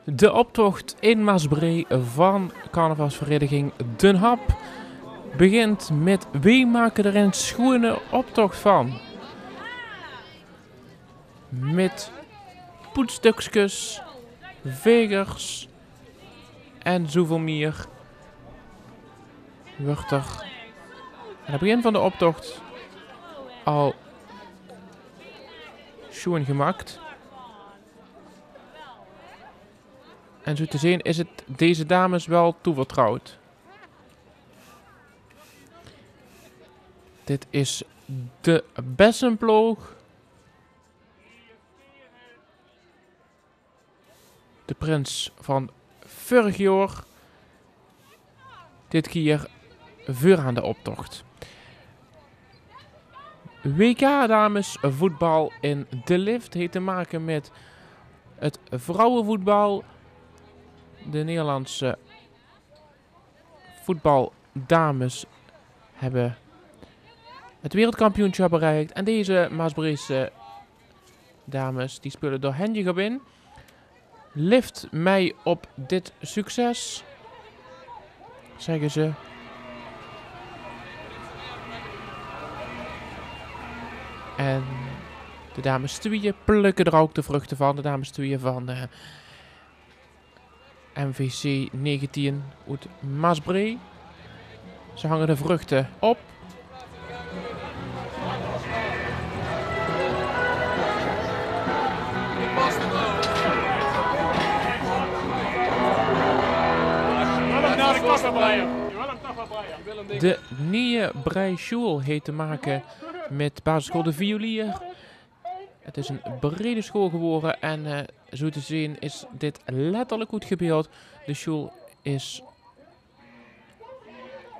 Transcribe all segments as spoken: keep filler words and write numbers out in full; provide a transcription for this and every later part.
De optocht in Maasbree van carnavalsvereniging Den Hap begint met: wie maken er een schone optocht van? Met poetstukskes, vegers en zoeväöl mier wuuert er aan het begin van de optocht al schoon gemaakt. En zo te zien is het deze dames wel toevertrouwd. Dit is de Bessenploog. De prins van vörig jaor. Dit kier veuraan de optocht. W K dames voetbal in de lift heeft te maken met het vrouwenvoetbal. De Nederlandse voetbaldames hebben het wereldkampioenschap bereikt. En deze Maasbreese dames, die spelen door Henje Gabin. Lift mij op dit succes, zeggen ze. En de dames tweeën plukken er ook de vruchten van. De dames tweeën van de M V C negentien uit Maasbree. Ze hangen de vruchten op. De Nieje Breisjoel heeft te maken met basisschool De Violier. Het is een brede school geworden en eh, zo te zien is dit letterlijk oetgebeeld. De school is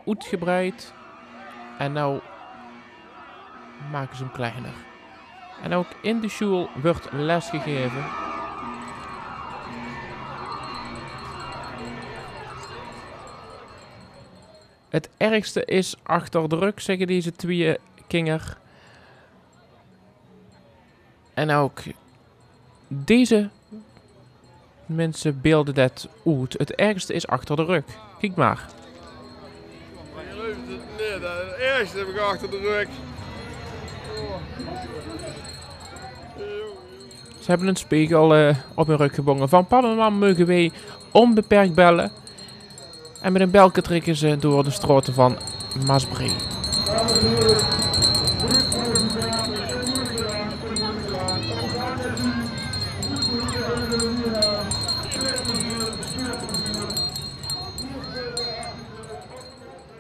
oetgebreid en nou maken ze hem kleiner. En ook in de school wordt lesgegeven. Het ergste is achter de rug, zeggen deze twee kinger. En ook deze mensen beelden dat oet. Het ergste is achter de rug. Kiek maar. Nee, het ergste heb ik achter de rug. Ze hebben een spiegel eh, op hun rug gebongen. Van pap en mam mogen wij onbeperkt bellen. En met een belke trekken ze door de straten van Maasbree.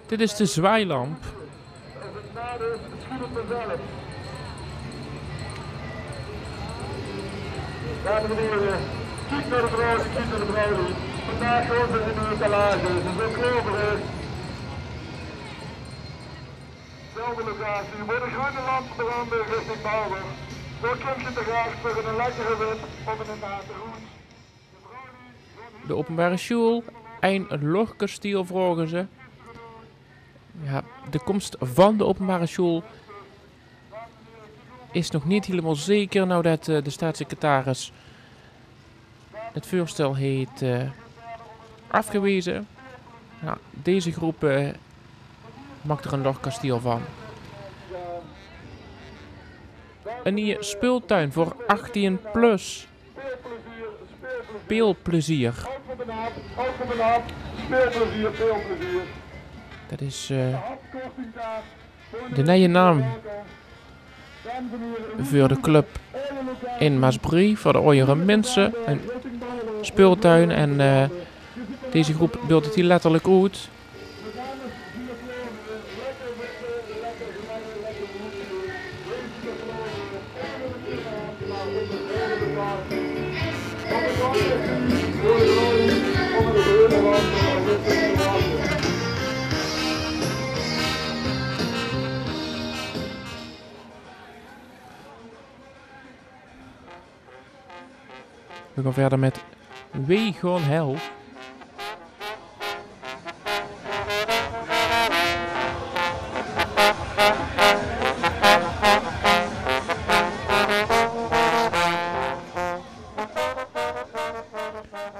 Dit is de zwaailamp. Dames en heren, kiek naar de vrouwen, kiek naar de vrouwen. Vandaag gewoon weer in de etalage. Ze zijn klaar voor u. Zelfde locatie, voor de groene lamp branden richting Bouwer. Zo kunt u terecht voor een lekkere wip of een nate roet. De openbare school, een luchtkastiel vragen ze. Ja, de komst van de openbare school is nog niet helemaal zeker, nou dat eh, de staatssecretaris het voorstel heeft eh, afgewezen. Nou, deze groep eh, maakt er een luchtkastiel van. Een nieuwe speeltuin voor achttien plus. Speelplezier. Dat is eh, de nieuwe naam voor de club in Maasbree, voor de oudere mensen. Een speeltuin en eh, deze groep beeldt het hier letterlijk uit. We gaan verder met We Gaan Hel.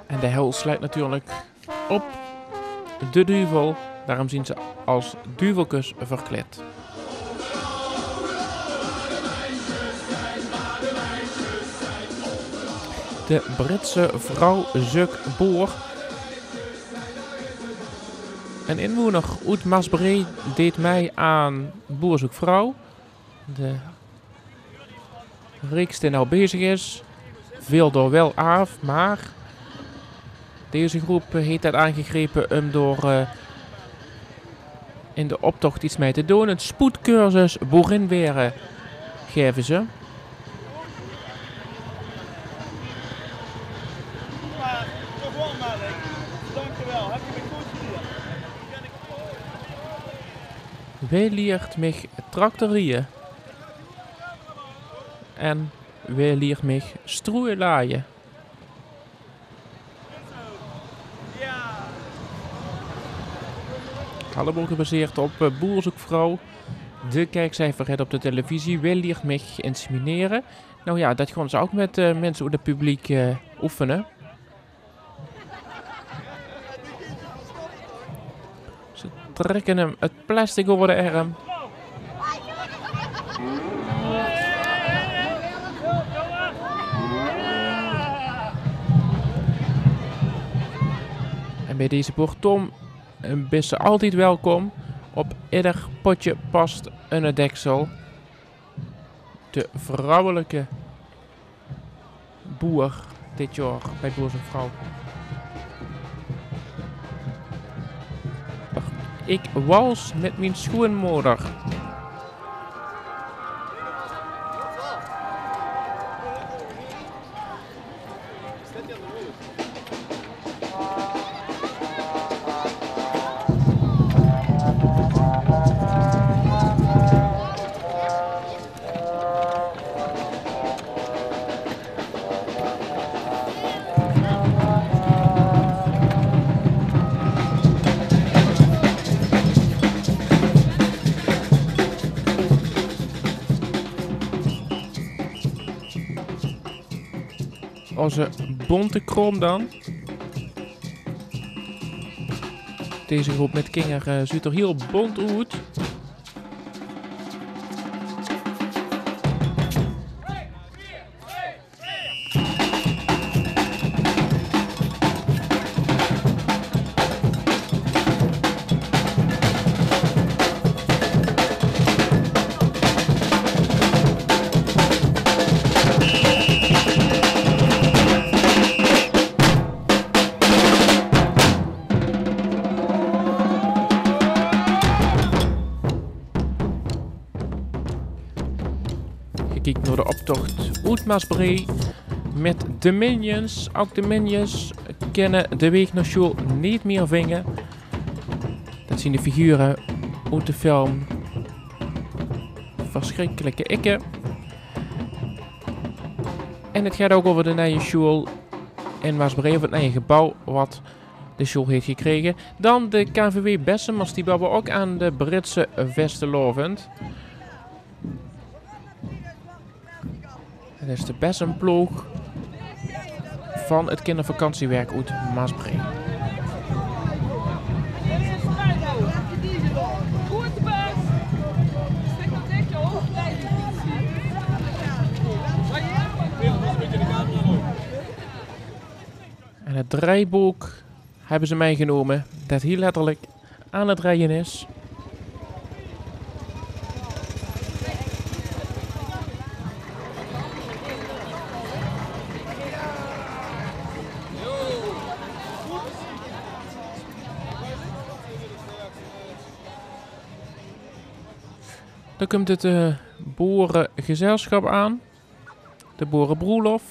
En Sleit natuurlijk op de duvel, daarom zien ze als duvelkes verkleed. De Britse vrouw Zuk Boer. Een inwoner uit Maasbree deed mee aan Boer Zoekt Vrouw. De reeks die nou bezig is, veel door wel af, maar deze groep heeft het aangegrepen om door eh, in de optocht iets mee te doen. Een spoedcursus boerin weren geven ze. Wie liert mich tractorieën? En wie liert mich stroeën laaien? Allemaal gebaseerd op eh, Boer Zoekt Vrouw. De kijkcijferheid op de televisie. Wie liert mich insemineren? Nou ja, dat gaan ze ook met eh, mensen uit het publiek eh, oefenen. Ze trekken hem het plastic over de erm. En bij deze boer Tom eh, bent ze altijd welkom. Op ieder potje past een deksel. De vrouwelijke boer dit jaar bij Boer Zoekt Vrouw. Ik wals met mijn schoonmoeder. Onze bonte kroom dan. Deze groep met kinger eh, zuut er heel bont oet. Gekiek naar de optocht oet Maasbree met de Minions. Ook de Minions kunnen de weeg naar school niet meer vingen. Dat zien de figuren uit de film Verschrikkelijke Ikke. En het gaat ook over de nieuwe school in Maasbree, of het nieuwe gebouw wat de school heeft gekregen. Dan de K V W Bessem, die bouwen ook aan de Britse vastelaovend. Het is de Bessemploeg van het kindervakantiewerk uit Maasbree. En het draaiboek hebben ze meegenomen, dat hier letterlijk aan het rijden is. Dan komt het uh, boerengezelschap aan. De boerenbroelof.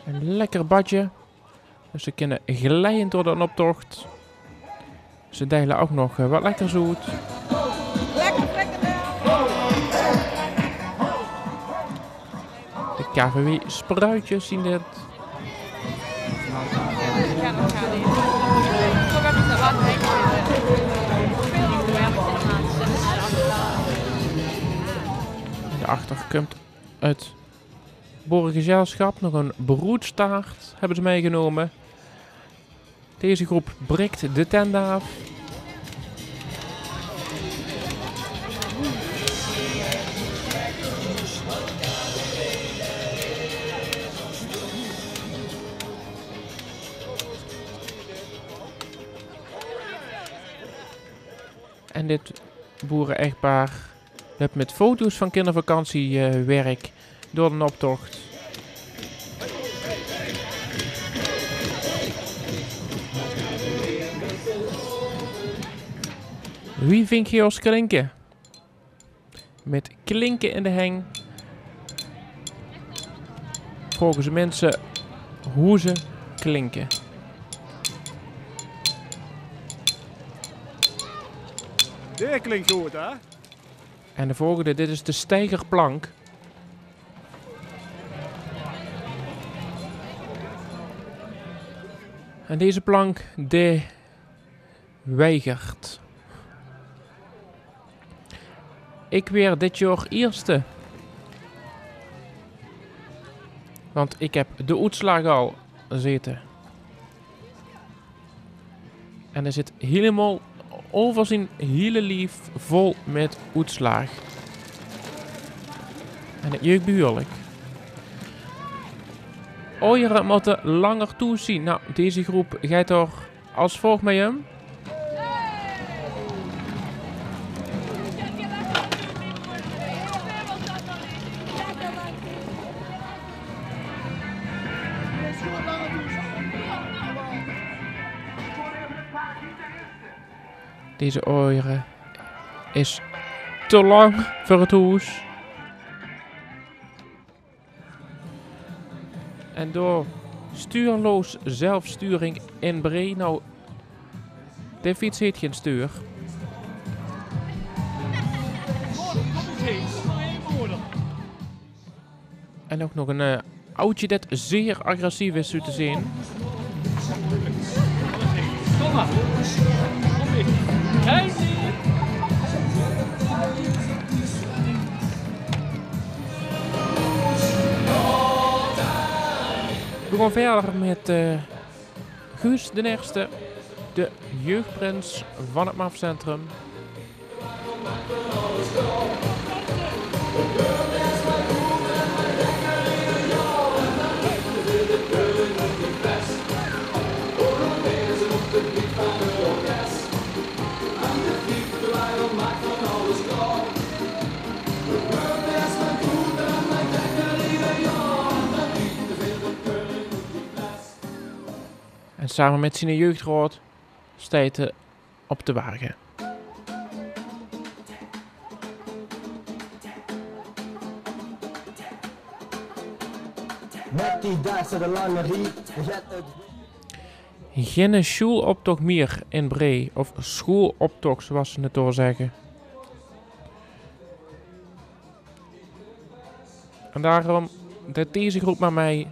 Een lekker badje. Dus ze kunnen glijend door de optocht. Ze delen ook nog eh, wat lekkers uit. De K V W spruitjes zien dit. En daarachter komt het Boeregezelschap, nog een broedstaart hebben ze meegenomen. Deze groep breekt de tent af. En dit boere-echtpaar löp met foto's van kindervakantiewerk door den optocht. Wie vingt geer ós klinke? Met klinke in de heng vraoge ze minse hoe ze klinke. Dit klink good, hè? En de volgende, dit is de steigerplank. En deze plank, de weigert. Ik weer dit jaor ierste. Want ik heb de oetslaag al zete. En hae zit hielemaol euver zien hiele lief vol met oetslaag. En het jeuk behuurlik. Oeiere mótte langer thoes zien. Nou, deze groep geit d'r as volg mei um. Deze oeiere is te lang veur het hoes. En door stuurloos zelfsturing in Bree. Nou, de fiets heet geen stuur. En ook nog een eh, oudje dat zeer agressief is, zo te zien. We gaan verder met eh, Guus de Eerste, de jeugdprins van het mafcentrum. En same met zien jeugdraod steit 'r op de wage. Met die daagse de lange rie, Geine sjoeloptoch mier in Bree, of schooloptocht, zoals ze het dao zegge. En daarom det deze groep maar mei.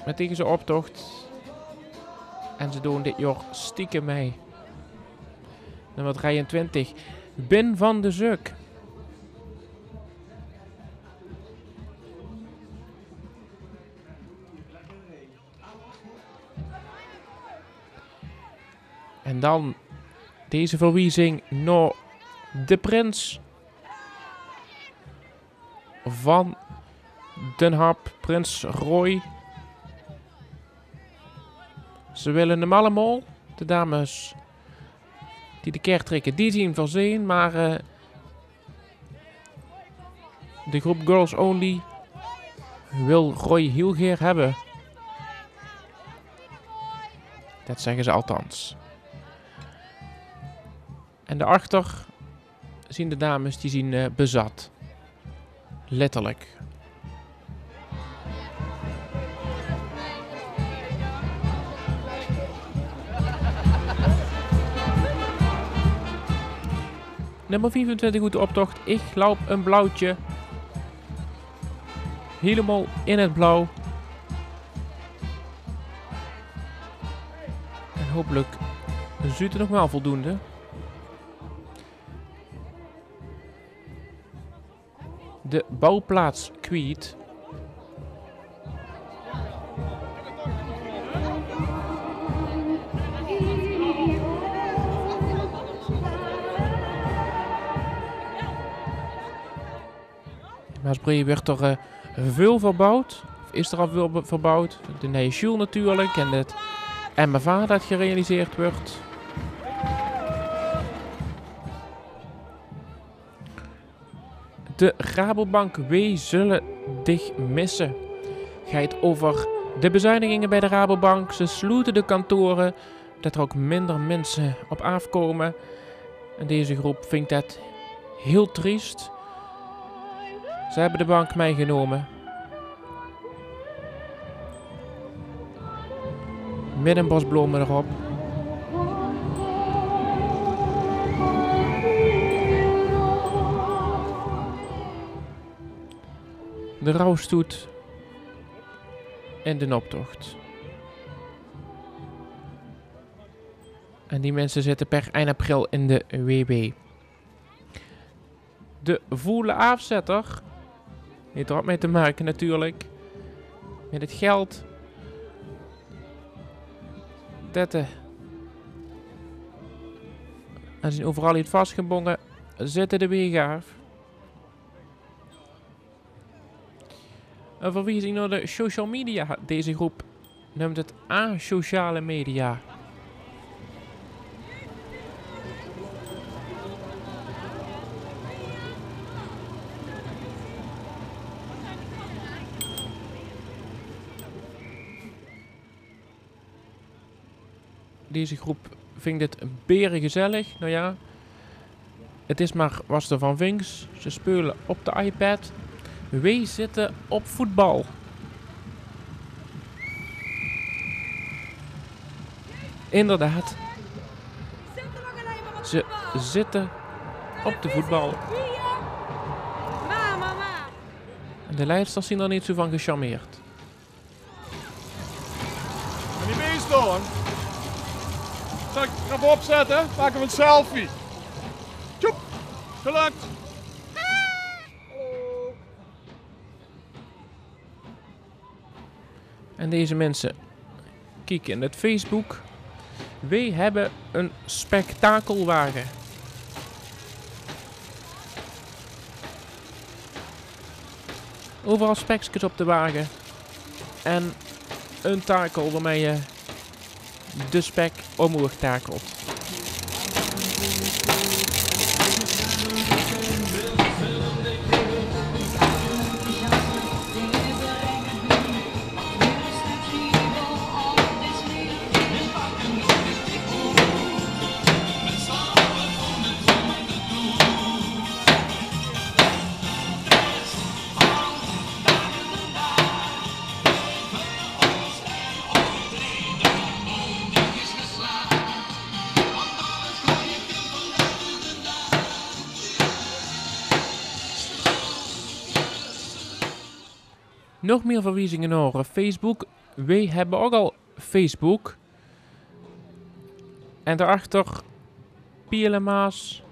Met deze optocht. En ze doen dit jaor stiekem mei. Nummer drieëntwintig. Bin van de Zuk. En dan deze verwiezing naar de prins van Den Hap, prins Roy. Ze willen hem allemaal. De dames die de kar trekken, die zien verzeen, maar eh, de groep Girls Only wil Roy heel gaer hebben. Dat zeggen ze althans. En daarachter zien de dames die zien eh, bezat. Letterlijk. Nummer viefentwintig oet de optocht, Ich Lauf im Blaue. Hielemaol in het blauw. En hopelijk zuut 'r nog wel voldoende. de bouwplaats kwiet. In Maasbree wuuert d'r, eh, väöl verbouwd. Of is d'r al väöl be-, verbouwd? De nieje sjoel natuurlik en 't M F A dat gerealiseerd wuuert. De Rabobank, weej zulle dich misse. Geit euver de bezuiniginge bie de Rabobank. Ze sloete de kantore, det d'r ouch minder minse op aafkómme. En deze groep vingt det hiel triest. Ze hebbe de bank mitgenómme. Mit ein bos blome d'rop. De rouwstoet en d'n optocht. En die minse zitte per ein april in de W W. De voele aafzetter. Haet d'r ouch mei te make natuurlik. Mit 't geld. Det, eh, en zien euveral hiel vasgebónge. Zitte de waeg aaf. Ein verwiezing nao de social media. Deze groep neumt 't asociale media. Deze groep vingt 't bere gezellig. Nou ja, 't is maar wat se d'rvan vings. Ze speule op de iPad. Weej zitte op voetbal. Inderdaad. Ze zitte op de voetbal. En de leidsters zien d'r neet zoe van gecharmeerd. En die beesten dan? Zal ik er even opzetten? Maken we een selfie. Tjoep, gelukt. En deze minse kieke in 't Facebook. Weej hebbe ein spektakelwage. Euveral spekskes op de wage. En ein takel waomei je de spek omhoeg takelt. Nog mier verwiezinge nao Facebook. Weej hebbe ouch al Facebook. En daoachter Pielemaas,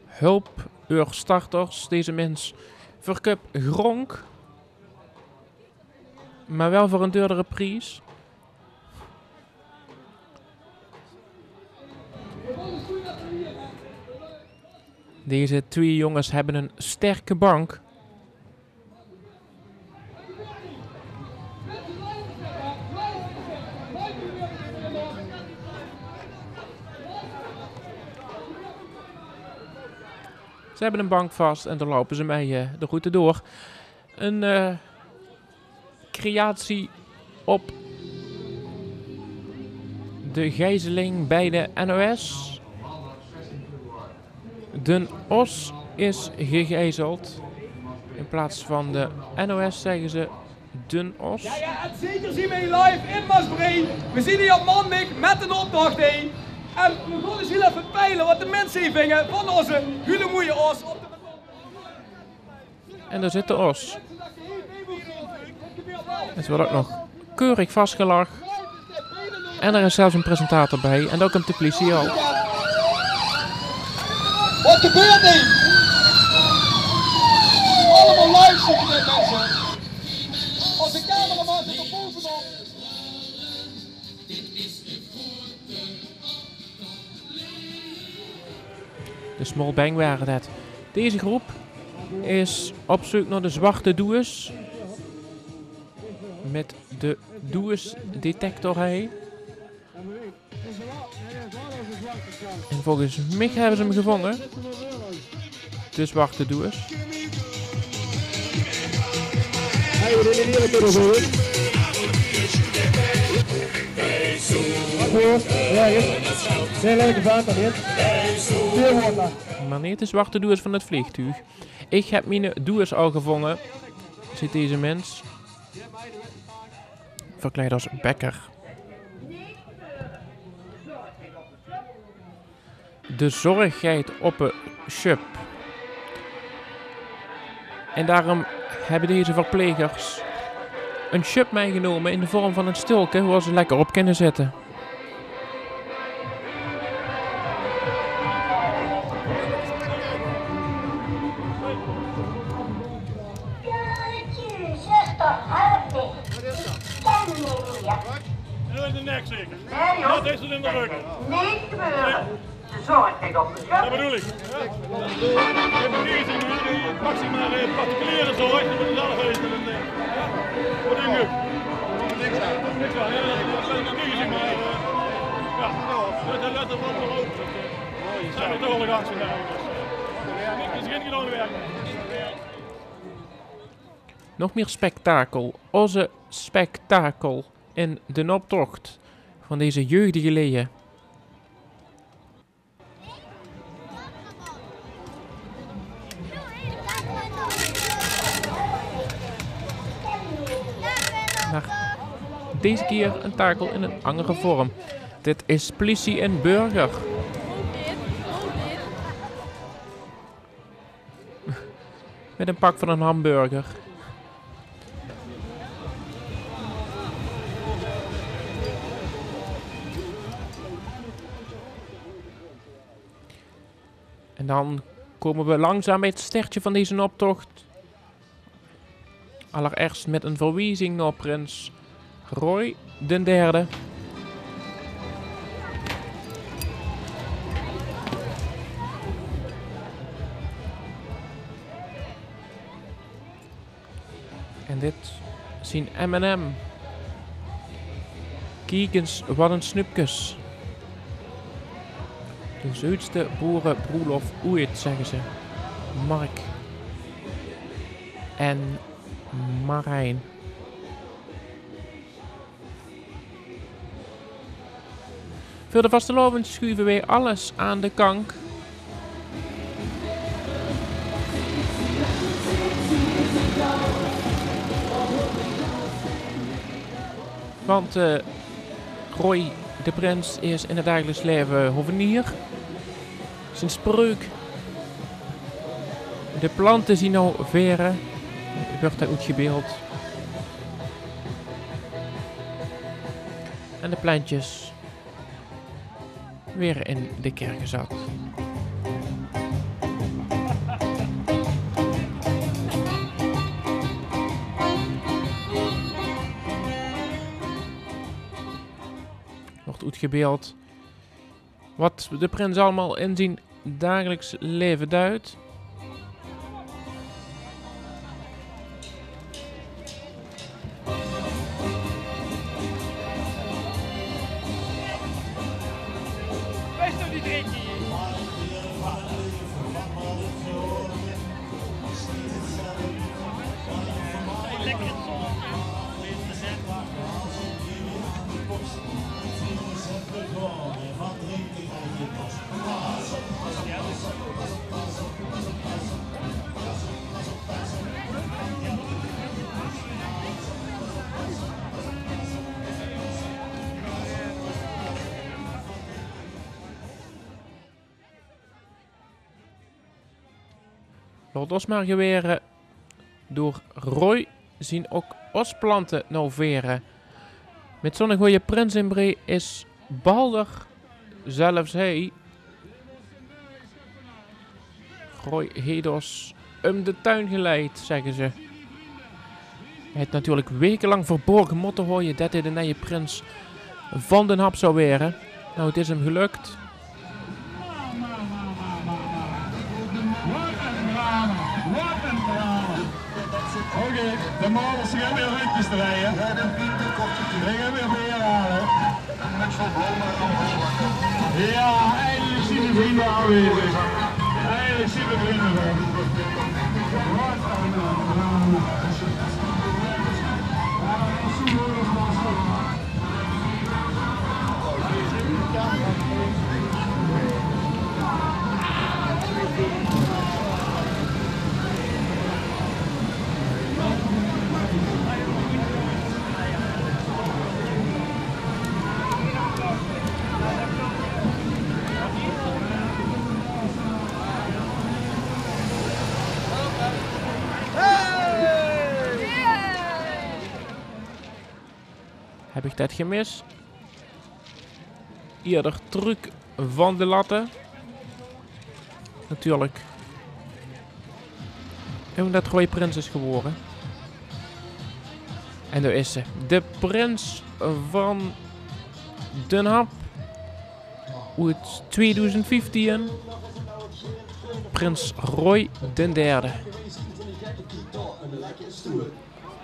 hulp veur starters. Deze mins verkup gronk, maar wel veur ein duurdere pries. Deze twee jonges hebbe ein sterke bank. Ze hebbe ein bank vas en dan loupe ze mei, eh, de route door. Ein, eh, creatie op de gijzeling bij de N O S. Den Os is gegijzeld. In plaats van de N O S zeggen ze Den Os. Ja, ja, en zeker zien we hier live in Maasbree. We zien hier op maondig met een optocht heen. En we gaan eens heel even peilen wat de mensen hier vinden van onze hele mooie os op de En dao zit de os. 't Wuuert ouch nog keurig vasgelag. En d'r is zelfs ein presentator bij. En dan kump de pliesie al. Wat gebeurt hier? Allemaal live Op de mensen. Onze cameraman zit er bovenop. De Small Bang ware det. Deze groep is op zeuk nao de zwarte doeërs. Mit de doeërsdetector hei. En volges mich hebbe ze 'm gevónge. De zwarte doeërs. Mer neet de zwarte doeërs van 't vleegtuug. Ich heb miene doeërs al gevónge, zeet deze mins. Verkleid as bekker. De zorg geit op 't sjip. En daorum hebbe deze verplegers 'n sjip mitgenómme in de vorm van 'n stölke, wo ze lekker op kinne zitte. Zegt toch, help mich. Ken meneer. En in de nek zeker? Nee, joh. Dat is het in de rug. Niet gebeuren. De zorg gaat op de kop. Dat bedoel ik. Je moet niet zien, hè. Je pakt ze maar, eh, particuliere zorg. Die moeten zelf weten. Dat, eh, ja. Wat denk je? Niks aan. Niks aan. Ja, dat is niet gezien, maar, eh, ja. Let er, let er wel op. Zijn we toch wel gaan vandaag. Niks is geen gedaan werk. Nog mier spektakel. Ózze spektakel in d'n optocht van deze jeugdige leje. Mer deze kier 'n takel in 'n angere vorm. Dit is pliesie en burger. Mit 'n pak van 'n hamburger. En dan kómme we langzaam bie 't stertje van deze optocht. Allererst mit 'n verwiezing nao prins Roy d'n derde. En dit zien M en M. Kiek ins, wat 'n snupkes. De zeutste boerebroelof oeit, zegge ze. Mark en Marijn. Veur de vastelaovend sjuve weej alles aan de kank. Want, eh, Roy, de prins, is in 't dagelijks laeve hovenier. Zien spreuk: de plante zien now vere, wuuert dao oetgebeeld. En de plentjes weer in de kar gezat. Wuuert oetgebeeld wat de prins allemaol in zien dagelijks laeve duit. Laot ós mer gewere. Door Roy zien ok ós plante now vere. Mit zónne gooje prins in bree is Balder zelfs hei. Roy heet ós um de tuin geleid, zegge ze. Hae haet natuurlik wekelang verborge mótte haoje det hae de nuuje prins van D'n Hap zou waere. Nou, het is 'm gelök. Oké, de models gaon weer rundjes drejje. Die gaon weer beer haole. Jao, eindelik zien de vrunj aanwezig. Eindelik zien de vrunj d'r. Wat ein drama. Heb ik det gemis? Ierder truuk van de latte. Natuurlik. Umdet Roy prins is gewore. En dao is ze. De prins van D'n Hap. Oet tweedoezend vieftien. Prins Roy d'n Derde.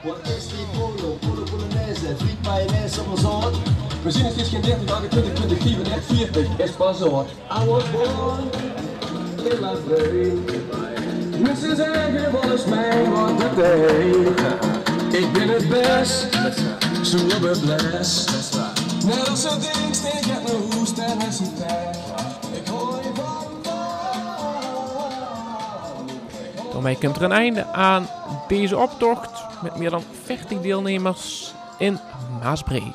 Wat is die polo, polo, polonaise, friet, mayonaise, zomersaus? We zien nog steeds gein dertig, achtentwintig, twintig, viefendertig, veertig, is pas zoet. I was born in La Vee. Minse zègke volges mich wat det deit. Ik bin het bès, zoe op het les. Net als het ding steek het naar hoes en is het pech. Ik hoor je van Daormee kump d'r ein einde aan deze optocht mit mier dan veertig deilnummers in Maasbree.